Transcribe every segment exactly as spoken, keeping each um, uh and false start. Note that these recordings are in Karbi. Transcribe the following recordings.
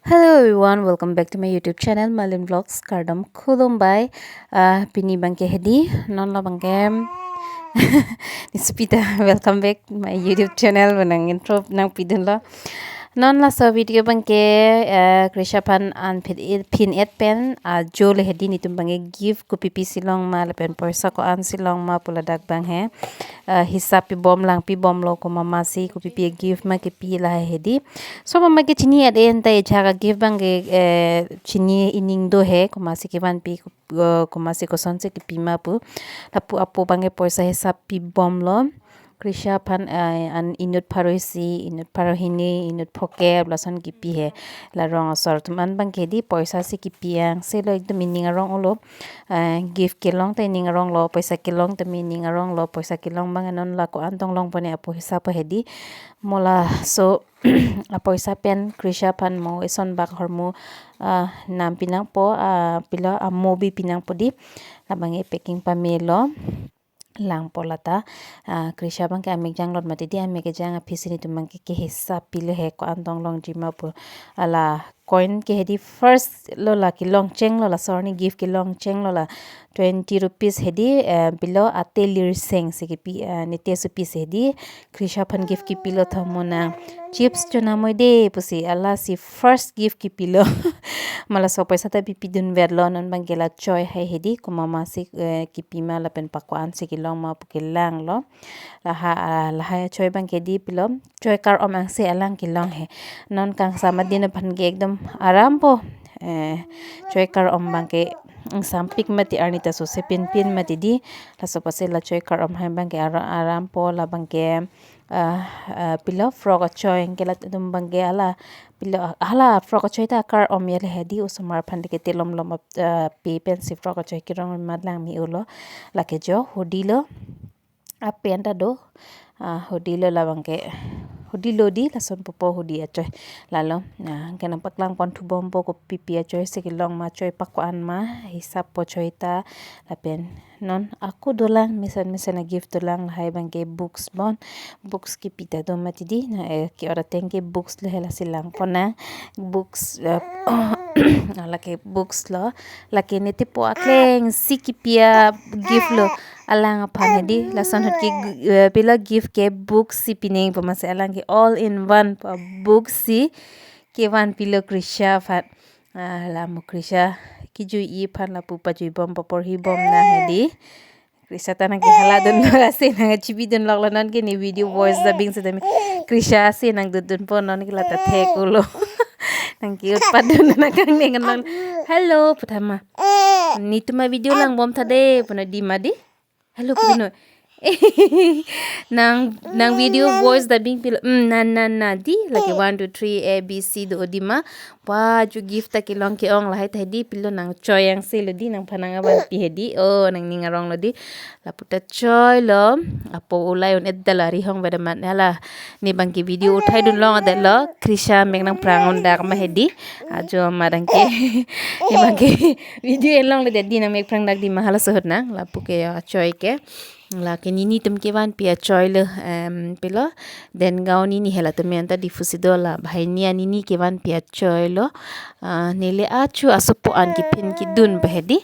Hello everyone, welcome back to my YouTube channel Malin Vlogs. Kardom khulumbai. Ah, pini abangke hedi, non la abangke ni sipita, welcome back my YouTube channel. Bonang intro nangpidunlo. Non laso video abangke, eh, Krisha aphan an phin et, phin et pen ajo le hedi, netum abangke gift kopipi si long ma lapen poisa ko-an si long ma pu ladak abang he. Eh, hisap pibom, lang pibomlo, komat masi kopipi gift ma kipi lahai hedi. So mama ke chini at en ta ejak a gift abangke, eh, chini ining do he, komat si kevanpi, eh, komat si kosonsi kipi ma pu. Lapu apo abangke poisa hisap pibomlo. Krisha aphan, eh, an inut pharo isi, inut pharo hini, inut phokep, lason kipi he. La rong asor atum an abangke hedi poisa si kipi angse lo, ekdom ining arong olo. Eh, gift kelong ta ining arong lo, poisa kelong ta ining arong lo, poisa kelong abang non la ko-an tong longpo ne apo hisap hedi. Mo laso apoisa pen Krisha aphan mo eson bak ahormu, ah, nam pinangpo, ah, pilo amo bi pinangpo di. La abangke packing pamelo, langpo lata. Ah, Krisha abangke amek janglo mati di, amek kejang aphi si netum abangke kehisap pilo he, ko-an tong longji ma pu. Ala coin ke hedi first lo la kelong chenglo, laso arni gift kelong chenglo, la twenty rupees hedi, eh, pilo ate lirseng si kipi, eh, nete supi si hedi. Krisha aphan gift kipilo, tho mo nang chips chonamoi de pusi, ala si first gift kipilo. Ma laso poisa ta pipidun verlo, non abangke la choi hai hedi, komat masi, eh, kipi ma lapen pa ko-an si kelong ma pu kelanglo. Laha, ah, lahai choi abangke hedi pilo choi kar-om angse alang kelong he. Non kangsam adin aphan ke ekdom arampo. Eh, choi kar-om abangke ingsampik mati, arni ta sose pinpin mati di. Laso apotsi la choi kar-om hai abangke ara-, arampo, la abangke, ah, ah, pilo frock achoi ke latum abangke ala pilo hala frock achoi ta kar-om ya le hedi, osomar aphan ke telom lom, ah, pe pensi frock achoi kerong mat lang mi ulo. Lake jo hoodie lo. Apen ta do, ah, hoodie lo la abangke, hoodie lo di, lason popo hoodie achoi. Lalo, ah, ke nangpaklang pon thubompo kopipi achoi si kelong ma, choi pa ko-an ma, hisap po choi ta, lapen non ako dolang, mesen mesen a gift dolang, lahai abangke books bon, books kipi ta do mati di, na, eh, ke ora teng ke books lo he, lasi langpo nang, books, eh, lake books lo, lake nete po akleng si kipi a gift lo. Alang aphan hedi, lason ahut ke, eh, pilo gift ke book si pinangpo, masi alang ke all in one pa book si kevanpilo Krisha aphan. Ah, la mo Krisha kejui aphan lapu pajui bom, paporhi bom nang hedi. Krisha ta nangkehala dunlo, ase nangchibi dunlok lo, non ke ne video voice dubbing setame Krisha ase nangdun dunpo, non ke lata thek ulo. Nangke-ut padun nangkangneng non. Hello, pu tha ma. Netum a video lang bom tha de, pu na di ma di. Hello, pu no. Nang, nang video voice dubbing pilo. Mm, na, na, na, di. Lake one, two, three, A, B, C do di ma. Wa, ju gift ta kelong ke-ong lahai ta hedi, pilo nang choi angse lo di, nangphan nangvanpi hedi. Oh, nangning arong lo di. Lapu ta choi lo. Apo ulai un-et dala rihong veda mat nala. Ne abangke video uthai dun long adet lo, Krisha mek nangprang un dak ma hedi. Ajo ma dang ke. Ne abangke video en long le det di, nang mek prang dak di ma, halaso ahut nang. Lapu ke ya choi ke. Lake nini atum kevanpi achoi lo, em, pilo. Then gaon nini hela atum anta Diphu si do, la banghini anini kevanpi achoi lo. Ah, neli achu asopo an kephin kedun pa hedi.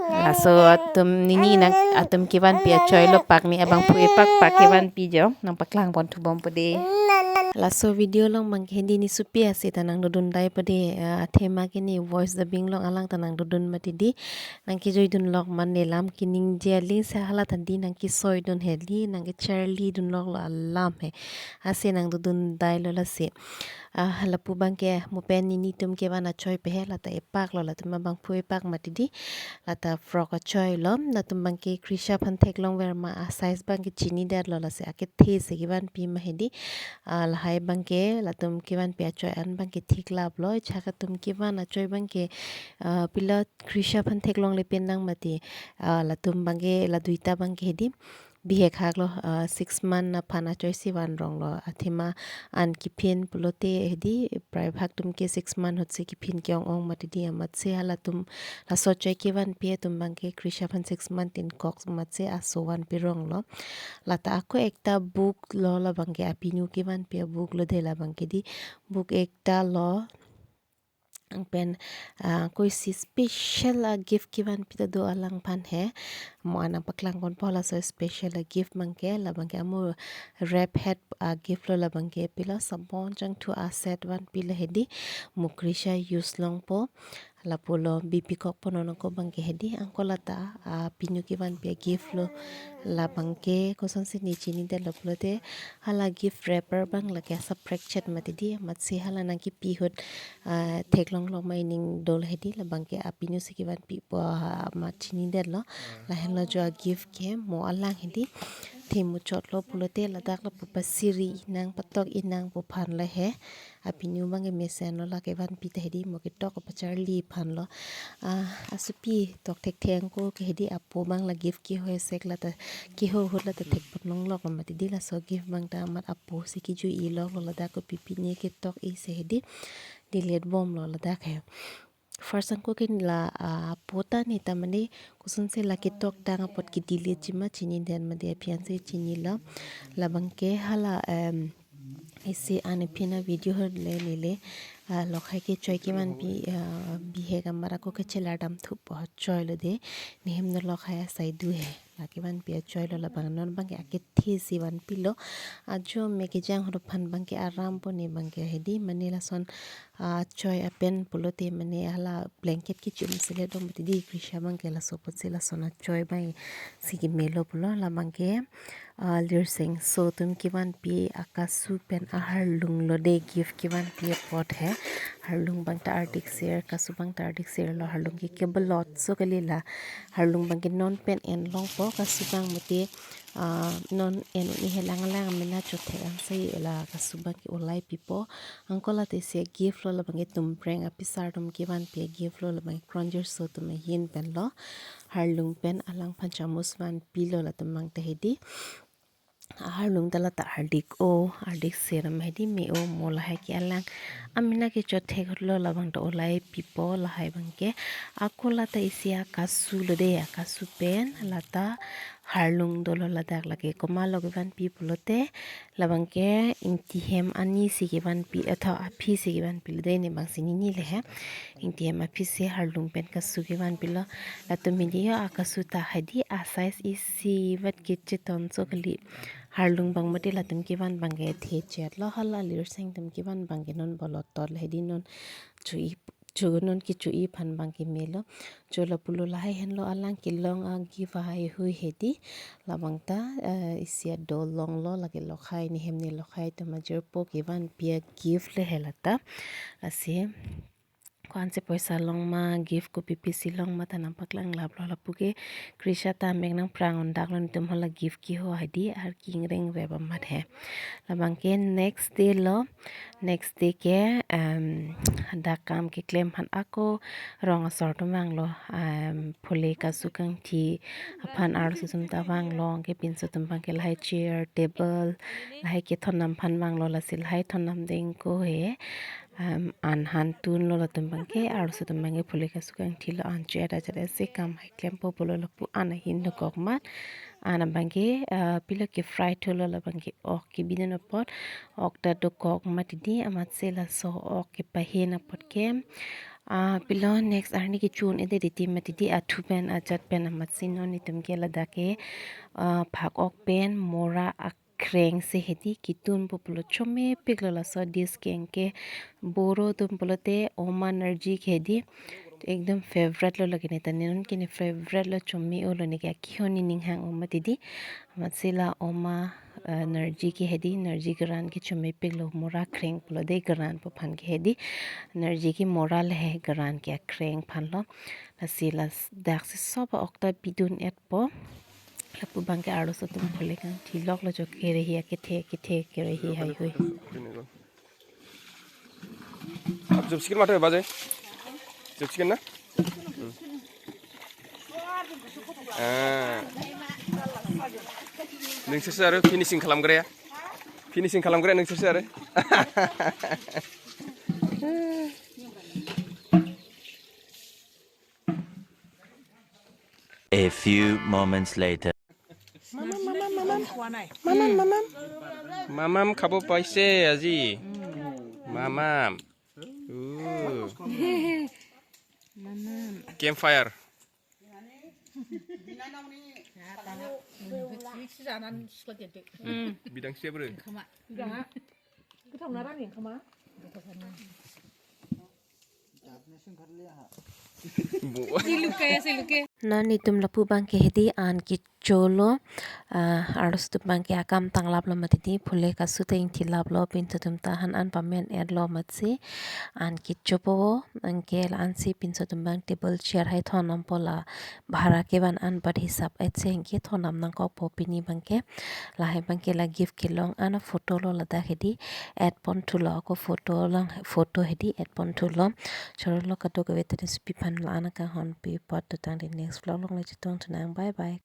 Laso atum nini nang atum kevanpi achoi lo, pak ni abangphu epak pak kevanpi jo. Nangpaklang pon thubompo de. Laso video along abangke hedi ne supi ase ta nangdodun dai pa de, ah, athema ke ne voice dubbing along alang ta nangdodun mati di. Nangkejui dunlok ma, ne lam keningje aling se hala ta di, nangkesoi dun hedi, nangkecharli dunlok lo alam he. Ase nangdodun dai lo lasi. Ah, lapu abangke mo pen nini atum kevan achoi pe he, lata epak lo, latum abangphu epak mati di, lata frock achoi lo, latum abangke Krisha aphan theklong ver ma, a size abangke chini det lo, lasi akethe si kevanpi ma hedi, ah, lahai abangke, latum kevanpi achoi an abangke theklap lo, chak atum kevan achoi abangke, ah, pilo Krisha aphan theklongle pen nang mati, ah, latum abangke, la duita abangke hedi, bihek hak lo, ah, six month aphan achoi si van rong lo. Athema an kephin pulote hedi, prai bhag atum ke six month ahut si kephin ke-ong-ong mati di, amat si halatum laso achoi kevanpi atum abangke Krisha aphan six month tin kok amat si aso vanpi rong lo. Lata ako ekta book lo, la abangke apinu kevanpi a book lo de, la abangke di book ekta lo. Pen, ah, koisi special a gift kevan pi ta do alangphan he. Mo an nangpaklang ponpo laso special a gift abangke, labangke amo wrap het a gift lo labangke, pilo sabon changthu a set van pilo hedi, mo Krisha use longpo. Lapulo bipikokpo non ako abangke hedi, anke lata a pinu kevan pi a gift lo. Labangke kosonsi ne chinidetlo pulote, hala gift wrapper abang lake asaprekchet mati di, amatsi hala nangkepi ahut, ah, theklonglo ma ining dolo hedi, labangke a pinu si kevan pipo, ah, amat chinidetlo. Lahenlo jo a gift ke, mo alang hedi, themuchotlo pulote ladak lapu pasiri inang, patok inang pu aphan lo he. A pinu abangke mesenlo, lake van pi ta hedi, mo ketok pacharli aphan lo. Ah, asopi tok thekthe ako ke hedi, apo abang la gift keho sek lata, keho ahut lata thekpon longlok lo mati di, laso gift abang ta amat apo si kejui lok lo, ladak kopi pine ketok isi hedi, dilet bomlo ladak he. First ako ke la, ah, apo ta ne ta mane kosonsi la ketok tang apot ke dilet ji ma chinidet mati, aphi ansi chinilo. Labangke hala, em, isi an aphi na video ahut le neli, ah, lokhai kechoi kevan pi, ah, bihek amat ako ke chelar dam thupo, choi lo de, ne hem no lokhai asai do he. Lake van pi achoi lo, labang non abangke akethe si van pilo. Ajo me kejang ahut aphan abangke arampo ne abangke hedi, mane lason, ah, choi apen pulote mane hala blanket kechum si le do mati di, Krisha abangke laso apotsi lason achoi abang si kemelo pulo. Labangke, ah, Lirseng So atum kevan pi akasu pen aharlung lo de, gift kevan pi apot he. Harlung abang ta ardik sir, kasu abang ta ardik sir lo, harlung ke kebalot so kali la. Harlung abangke non pen en longpo, kasu abang mati, ah, non en un-e he, lang lang amena chothek ansi la kasu abangke olai pipo. Anke lata isi a gift lo, labangke Tumpreng apisar atum kevan pi a gift lo, labangke Kronjir So atum ahin pen lo. Harlung pen alangphan chamus van pilo latum abang ta hedi. Aharlung ta lata ardik o, ardik sir ma hedi, me-o mo lahai ke alang amena ke chothek lo, labang ta olai pipo lahai abangke. Ako lata isi akasu lo de, akasu pen lata harlung dolo ladak, lake komatlo kevan pi pulote, labangke ingti hem ani si kevan pi, atho aphi si kevan pilo de, ne abang si nini le he. Ingti hem aphi si harlung pen kasu kevan pilo. Latum hedi yo akasu ta hedi, a size isi vat ke cheton so kali. Harlung abang mati latum kevan abangke thechet lo, hala Lirseng atum kevan abangke non bolotot le hedi, non chui, chu non kechui aphan abangke melo. Cho lapulo lahai henlo alang kelong a gift ahai hui hedi. Labang ta, eh, isi a doll longlo, lake lokhai, ne hem ne lokhai atum ajirpo kevan pi a gift le he lata. Lasi ko-ansi poisa long ma, gift kopi pisi long ma ta nangpaklang laplo, lapu ke Krisha ta mek nangprang un-edaklo, netum hala gift keho hedi, ar kingreng rep amat he. Labangke next day lo, next day ke, em, dak kam keklem aphan ako rong asor atum vanglo, em, phule kasu kangthi aphan arloso atum ta vanglo, anke pinso atum abangke lahai chair, table, lahai kethon dam aphan vanglo, lasi lahai thon dam deng ko he. Em, an han tunlo latum abangke, arloso atum abangke phule kasu kangthi lo, an cho-et ajat esi kam hai klempo pulo, lapu an ahin dokok amat. An abangke, ah, pilo ke fry thulo, labangke ok kebidun apot, ok ta dokok mati di, amatsi laso ok kepahin apot ke, ah, pilo next arni kechun-edet titi mati di, athu pen ajat pen amatsi non netum ke ladak ke, ah, phak ok pen mora akreng si hedi ketunpo pulo, chomepiklo laso dish ke, anke boro atum pulote Oma Nerji ke hedi ekdom favorite lo lake, ne ta ne non ke ne favorite lo, chome-o lo, ne ke akihon ne ning hang-o mati di. Amatsi la Oma, eh, Nerji ke hedi, Nerji geran ke chomepiklo, mora akreng pulo de, geran pu aphan ke hedi. Nerji ke mora le he, geran ke akreng aphan lo. Lasi ladak si sob a-ok ta bidun-etpo. Lapu abangke arloso atum phule kangthi loklo, jo kerehi akethe kethe kerehi hai hui. आप जब चिकन मारते हो बाजे, जब चिकन ना? Hmm. Ah. Neng sese aro finishing kalam kere ya? Finishing kalam kere neng sese aro. A few moments later. Mamam, mamam, mamam. Mamam, mamam. Mamam khabo paise aji. Mamam. Uh. Campfire. Hmm. Bidang siap bre. Bo. Non netum lapu abangke hedi an kecholo, ah, arloso atum abangke akam tanglaplo mati di, phule kasu ta ingthilaplo, pinso atum ta han an pamen-etlo matsi an kechopo, anke la-ansi pinso atum abang table chair hai thon nampo, la bhara kevan anpat hisap etsi anke thon nam nangkokpo pini abangke. Lahai abangke la gift kelong an aphoto lo, ladak hedi add pon thulo, ako photo along, photo hedi add pon thulo. Chorolo kadokave ta nangsopi aphan la-an akanghon pi apot tutang di next vlog along le chetong thunang. Bye bye.